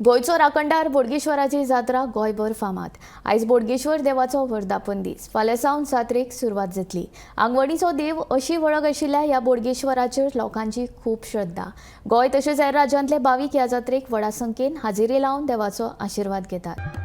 गोंयचो राखणदार बोडगेश्वराची जात्रा गोंयभर फामाद. आयज बोडगेश्वर देवाचो वर्धापन दीस. फाल्यां सावन जात्रेक सुरवात जातली. आंगवणीचो देव अशी वळख आशिल्ल्या ह्या बोडगेश्वराचेर लोकांची खूब श्रद्धा. गोंय तशेंच हेर राज्यांतले भावीक ह्या जात्रेक व्हडा संख्येन हाजेरी लावन देवाचो आशिर्वाद घेतात.